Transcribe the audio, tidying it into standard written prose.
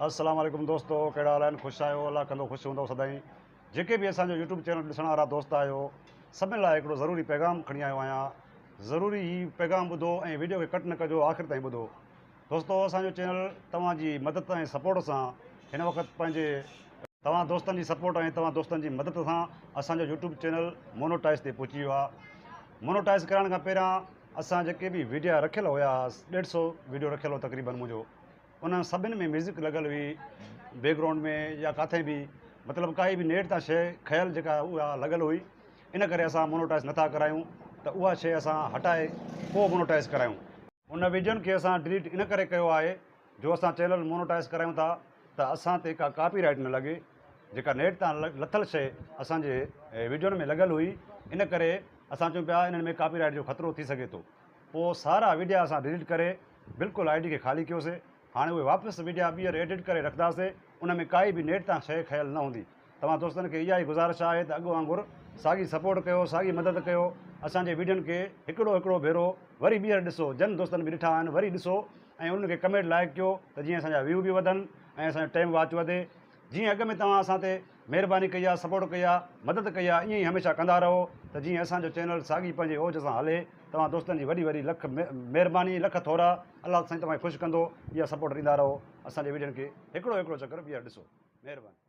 السلام عليڪم دوستو ڪهڙا حال آهن خوش آهيو الله ڪندو خوش هوندو سدائين جيڪي به اسان جو يوٽيوب چينل ڏسڻ وارا دوست آهيو سڀن لاء هڪڙو ضروري پيغام کڻي آيو آهيان ضروري هي پيغام ٻڌو ۽ ويڊيو کي ڪٽ نه ڪجو آخر تائين ٻڌو دوستو اسان جو چينل توهان جي مدد ۽ سپورٽ سان هن وقت پنهنجي توهان دوستن جي سپورٽ ۽ توهان دوستن جي مدد سان اسان جو يوٽيوب چينل مونوٽائز تي پهچي ويو آهي مونوٽائز ڪرائڻ کان پهريان اسان جيڪي به ويڊيا رکيل هيا ڏيڍ سو ويڊيو رکيل هو تقريبن منهنجو انهن سڀن ۾ ميوزڪ لڳل هئي بيڪ گرائونڊ ۾ يا ڪاٿي به مطلب ڪائي به نيٽ تان شيء کنيل جيڪا اها لڳل هئي ان ڪري اسان مونوٽائز نٿا ڪرايون ته اها شيء اسان هٽائي پوء مونوٽائز ڪرايون. ان ويڊيون کي اسان ڊليٽ ان ڪري ڪيو آهي جو اسان چينل مونوٽائز ڪرايون ٿا ته اسان تي ڪا ڪاپي رائيٽ نه لڳي جيڪا نيٽ تان لٿل شيء اسان جي ويڊيون ۾ لڳل هئي ان ڪري اسان چون پيا انهن ۾ ڪاپي رائيٽ جو خطرو ٿي سگهي ٿو پوء سارا ويڊيا اسان ڊليٽ ڪري بلڪل I D کي خالي ڪيوسي هاڻي اهي واپس ويڊيا ٻيهر ايڊٽ ڪري رکنداسي ان ۾ ڪائي به نيٽ تان شيء کنيل نه هوندي توهان دوستن کي اها ئي گذارش آهي ته اڳ وانگر ساڳي سپورٽ ڪيو ساڳي مدد ڪيو اسان جي ويڊين کي هڪڙو هڪڙو ڀيرو وري ٻيهر ڏسو جن دوستن به ڏٺا آهن وري ڏسو ۽ انهن کي ڪمينٽ لائڪ ڪيو ته جيئن اسان جا ويو به وڌن ۽ اسان جو ٽيم واچ وڌي جيئن اڳ ۾ توهان اسان تي مهرباني ڪئي آ سپورٽ ڪئي آ مدد ڪئي آ ائين ئي هميشه ڪندا رهو ته جيئن اسان جو چينل ساڳي پنهنجي اوج سان هلي توهان دوستن جي وڏي وڏي لک مهرباني لک ٿورا الله سائين توهان کي خوش ڪندو اها سپورٽ ڏيندا رهو اسان جي ويڊين کي هڪڙو هڪڙو چڪر ٻيهر ڏسو مهرباني.